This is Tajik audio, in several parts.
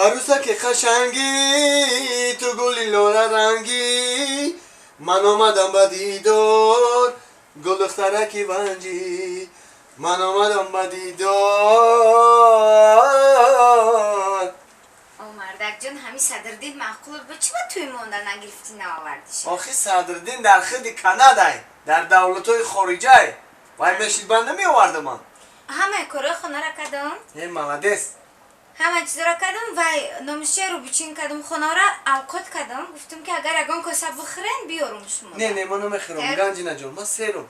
Арӯсаки қашангӣ, ту гули лоларангӣ, ман омадам ба дидор, гулдухтараки ванҷӣ, ман омадам ба дидор. О, мардакҷон, ҳами Садриддин маъқул бу, чиба тӯй монда нагирифтӣ, наовардиш? Охи, Садриддин дар хиди Канадай, дар давлатҳои хориҷай. Вай мешид, бан намеовардам ман. Ҳамаи корҳои хонара кардам. Э, молодец. Ҳама чизро кардам, вай номишча рӯбичин кардам, хонара авқот кардам. Гуфтам, ки агар ягон коса бихӯрен, биёрум шумо. Не, не, ман намехӯрам, Ганҷинаҷон, ман серум.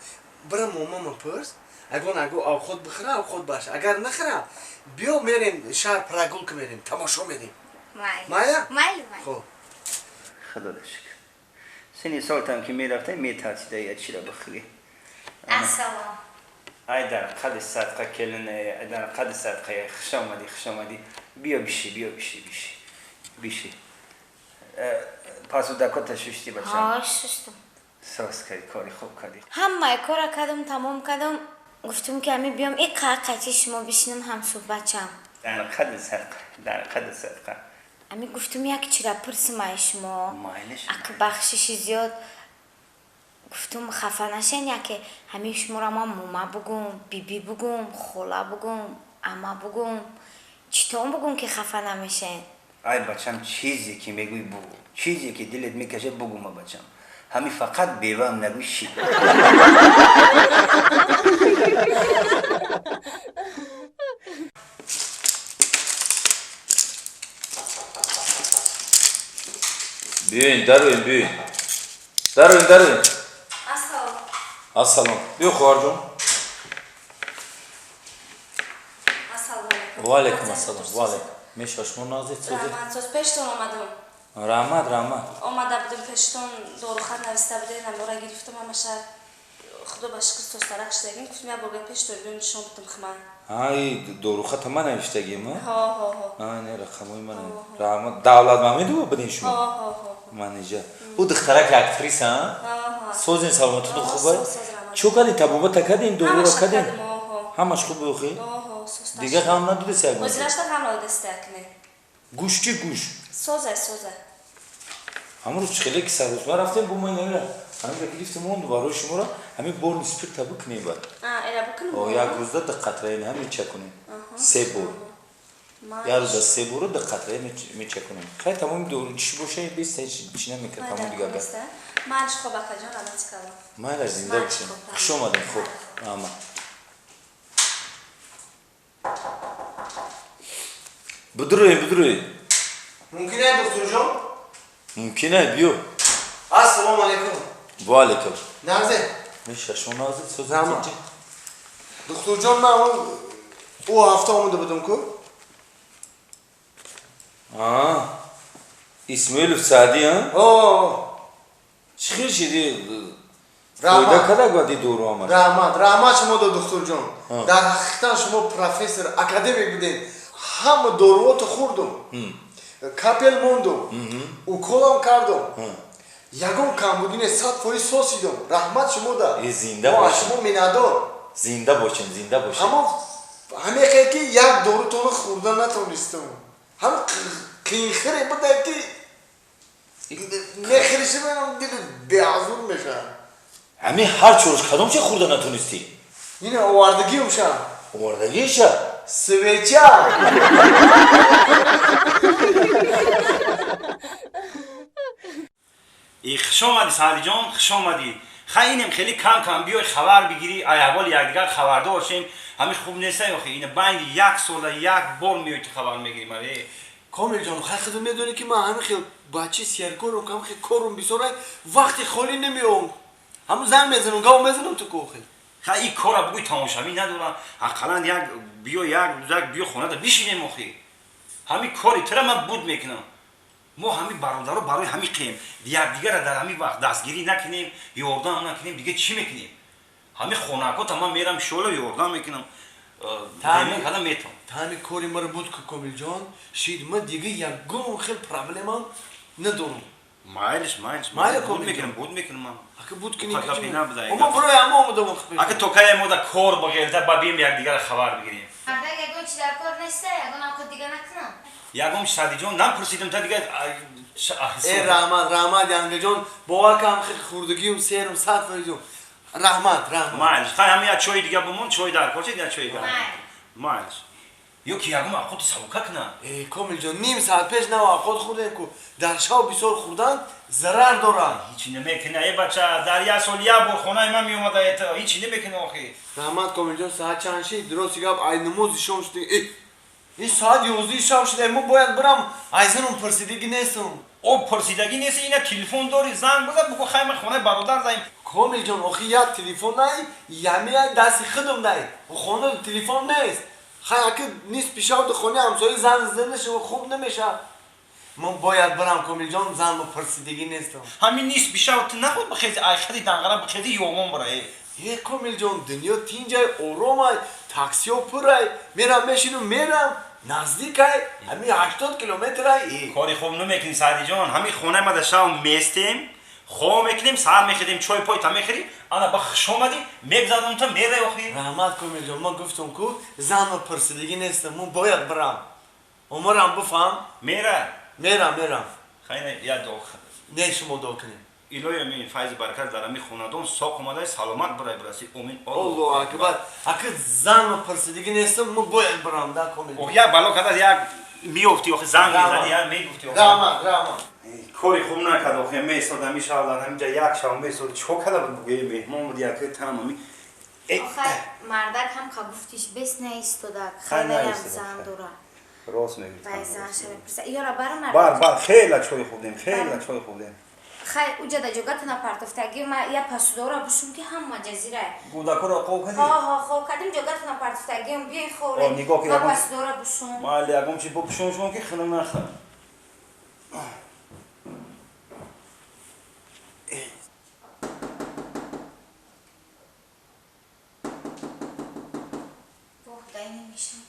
Бира, момама пурс, ягон аго авқот бихӯра, авқот баш. Агар нахӯра, биё, мерем шаҳр, прогулка мерем, тамошо мерем. Майла? Майли, майли. Хоб. Худо шукр, сини солтам ки мерафтем, метарсида я чира бихӯрӣ. Ассалом. Ай дар қади садқа, келине, ай дар қади садқа, хуш омадӣ, хуш омадӣ, биё биши, биё биши, биши, биши. Пасудакота шуштӣ, бачам? Ҳо, шуштам. Соз кардӣ, кори хуб кардӣ. Ҳамаи кора кардам, тамом кардам. Гуфтам, ки ҳами биём, и қайти шумо бишинам, ҳамсӯҳбатчам. Дар қади садқа, дар қади садқа. Ами гуфтум, як чира пурсим ай шумо. Майлиш. Аки бахшиши зиёд, гуфтум, хафа нашен, яке ҳами шуморо ман мома бугум, биби бугум, хола бугум, ама бугум, читон бугум, ки хафа намешен? Ай бачам, чизе ки мегӯй, бугу, чизе ки дилет мекашад, бугу, ма бачам. Ҳами фақат беваам нагӯй, ши. Биёин, дароин, биёин, дароин, дароин. Ассалом. Ассалом, биё, хоҳарҷон. Ассалому алайкум. Ва алайкум ассалом, ва алайкум. Меша, шумо наздик созед? Раҳмат, соз, пештон омадам. Раҳмат, раҳмат. Омада будем пештон, дорухат нависта будем, намора гирифтам, ҳамаша, худо ба шукр, созтарак шудагим. Гуфтам, як борга пештон биём, нишон будам хима. Ай, дорухата ман навиштагим? Ҳо, ҳо, ҳо. А, не, рақамои ман. Раҳмат. Давлат Мамедова будин шумо? Ҳо, ҳо, ҳо. Манижа, ӯ духтараки актриса? Ҳо, ҳо. Созин, саломатитон хуба? Соз, соз, раҳмат. Чо кардин, табобата кардин, доруро Ҳамаша кардин? кардем, ҳо, ҳо. Ҳамаш хуб охи? Ҳо, ҳо, созтар Дига шуд. ғам надодест як бор? Ҳозирашта ғам надодеста якне. Гӯш чи, гӯш? Созай, созай. Ҳамон рӯз хеле ки саррӯзма рафтем, бо ма инамира ҳаминра гирифтем, монду барои шуморо. Ҳамин борни спирта бикунем бад. А, эра бикунем? О, як рӯзда ду қатра ин ҳам мечакунем, се бор. Як рӯза се бору ду қатра мечакунем. Хай, тамоми дору чӣ боша, бест чӣ намекард, тамоми дигар гап. Майлиш, хоб, акаҷон, раҳмати калон. Майлаш, зинда Майлиш, бошем. хоб. Хуш омадем, хуб, раҳмат. Бидуроем, бидуроем. Мумкин ай, духтурҷон? Мумкин ай, биё. Ассалому алайкум. Ва алайкум. Нағзе? Меша, шумо наздик созед? Раҳмат. Духтурҷон, ман ӯ ҳафта омада будам ку. А, Исмоилов Саъдӣ, а? О. Чӣ хел шиди? Раҳмат. Фоида кардак баъди дору ҳамаш? Раҳмат, раҳмат шумо до, духтурҷон. Дар ҳақиқатан шумо профессор, академик будем. Ҳама доруото хӯрдум, капель мондум, уколам кардум, ягон камбудӣ не, 100% сосидум. Раҳмат шумо да. Э, зинда Мо аз бошем. шумо миннатдор. Зинда бошем, зинда бошем. Ҳамон ҳамехе ки як дорутонро хӯрда натонистам. Ҳам қиинхире буда, ки мехӯришам, дили беазур мешавад. Ҳамин ҳар чорш кадом чи хӯрда натонистӣ? Ина овардагиумша. Овардагиша? Свеча. И, хуш омадӣ, Саъдиҷон, хуш омадӣ. Хай, инем хеле кам кам биёй, хабар бигирӣ, ай аҳволи якдигар хабардор бошем. Ҳамин хуб неста охи, ина байни як сола як бор меои, ту хабар мегирӣ маре. Комилҷон, хай, худо медонӣ, ки ман ҳамин хел бачаи серкорум, ҳамин хел корум бисёрай, вақти холӣ намеом. Ҳамун занг мезанам, гав мезанам ту кохи. Хай, ин кора бугӯй, тамошавӣ надорам. Ақаллан як биё, як рӯзак биё, хонада бишинем охи. Ҳамин кори тура ман буд мекунам. Мо ҳамин бародаро барои ҳамин қем, якдигарра дар ҳамин вақт дастгирӣ накунем, ёрдам накунем, дига чӣ мекунем? Ҳамин хонакота ман мерам, шола ёрдам мекунам, ремонт карда метавон. Таами кори маро буд ку, Комилҷон, шид, ман дига ягон хел проблемам надорам. Майлиш, майлиш. Майли, буд Комилҷон. мекунам, буд мекунам ман. Ака, буд кунӣ. Фақат бина буда. Ма барои ҳама омадам. Ака, то кае мо да кор бағелта, ба бием, якдигарра хабар бигирем. Мардак, ягон Ягон чи дар кор неста, ягон авқот дига накунам. Ягон Садиҷон напурсидим та дига. Э, раҳмат, раҳмат, янгаҷон, бовар кам, хел хурдагиюм, серум, 100%. Раҳмат, раҳмат. Майлиш, хай, ҳами як чой дига бумон, чой дар кор чид, як чой дига. Майлиш. Ё ки ягон авқоти сабука кунам. Э, Комилҷон, ним соат пеш нав авқот хӯрдем ку. Дар шав бисёр хӯрдан зарар дорад. Ҳичи намекуна, э бача, дар як сол як бор хонаи ман меомада, это ҳичи намекуна охи. Раҳмат, Комилҷон, соат чанд шид? Рости гап, ай намози шом шуд. Э, ин соат 11 шаб шуд, мо бояд бирам, айзанум пурсидагӣ нестам. О, пурсидагӣ нест, ина телефон дори, занг бизан, бугӯ хай ман хонаи бародар заем. Комилҷон, охи як телефон най, ями як дасти худам най. Хона телефон нест. Хай, аки нисфи шаб хонаи ҳамсоя занг зада нашава, хуб намешавад. Ман бояд бирам, Комилҷон, занро пурсидагӣ нестам. Ҳамин нисфи шаб ту наход бихези, ай хади данғара бихези, ёвон бира, э. Е, Комилҷон, дунё тинҷай, оромай, таксиҳо пурай, мерам, мешинум, мерам, наздикай, ҳамин 80 километрай. Е. Кори хуб намекунӣ, Саъдиҷон. Ҳамин хонаи ма дар шав местем, хоб мекунем, саҳар мехезем, чой пойта мехӯрӣ, ана ба хуш омадӣ, мегзанам та мерай охи. Раҳмат, Комилҷон, ман гуфтам ку, занро пурсидагӣ нестам, ман бояд бирам. Умрам бифаҳм. Мера. Мерам, мерам. Хай, як дуо. Не, шумо дуо кунед. Илоҳи амин, файзи баракат дар ҳамин хонадон соқ омадай, саломат бирай, бираси, омин. Аллоҳу акбар. Аки занро пурсидагӣ нестам, ман бояд бирам да, Комилҷон. Ох, як бало када, як меёфтӣ охи, занг мезадӣ, як мегуфтӣ охи. Раҳмат, раҳмат. Кори хуб накард охи, месод ҳамин шаб дар ҳамин ҷа як шаб месод, чо када буд, бугӯи меҳмон буд, яке там ҳами. Охай, мардак ҳам ка гуфтиш бес наистодак, Хай, хелаям наистода, зан хай. дора. Рост мегӯӣ. Вай, занша мепурса. Ёра бар Бар, мардак. бар, хела чой хӯрдем, хела чой хӯрдем. Хай, уҷада ҷогатона партофтаги, ма я пасудора бушум ки ҳама ҷазирай. Гудакоро хоб кардӣ? Ҳо, ҳо, хоб кардим, ҷогатона партофтагиам, биёй хӯре. О, нигоҳ ки Ма пасудора бушум. Майли, ягон чи бупӯшон шумо ки хунук нахӯр. Воҳ, дай намешам.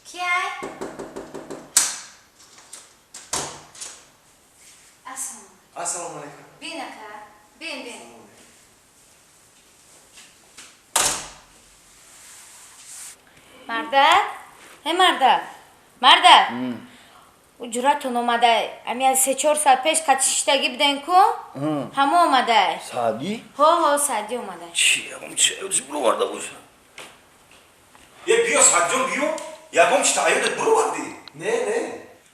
Кияй? Ассалому. Ассалому алайкум. Бин, ака. Бин, бин. Мардак? Э, мардак. Мардак. Уҷратон омадай. Ами аз 3-4 соат пеш катишиштагӣ буден ку? Ҳамо омадай. Саъдӣ? Ҳо, ҳо, Саъдӣ омадай. Чи ягон чи буроварда боша? Е, биё, Саъдиҷон, биё, ягон чи таъёдат буровардӣ? Не, не.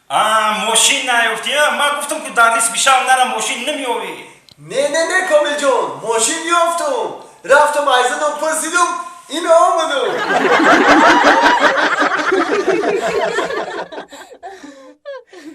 А, мошин наёфтӣ, а? Ман гуфтам ку дар нисфи шаб нара, мошин намеёвӣ. Не, не, не, Комилҷон, мошин ёфтум. Рафтам, айзанам пурсидум, ино омадум.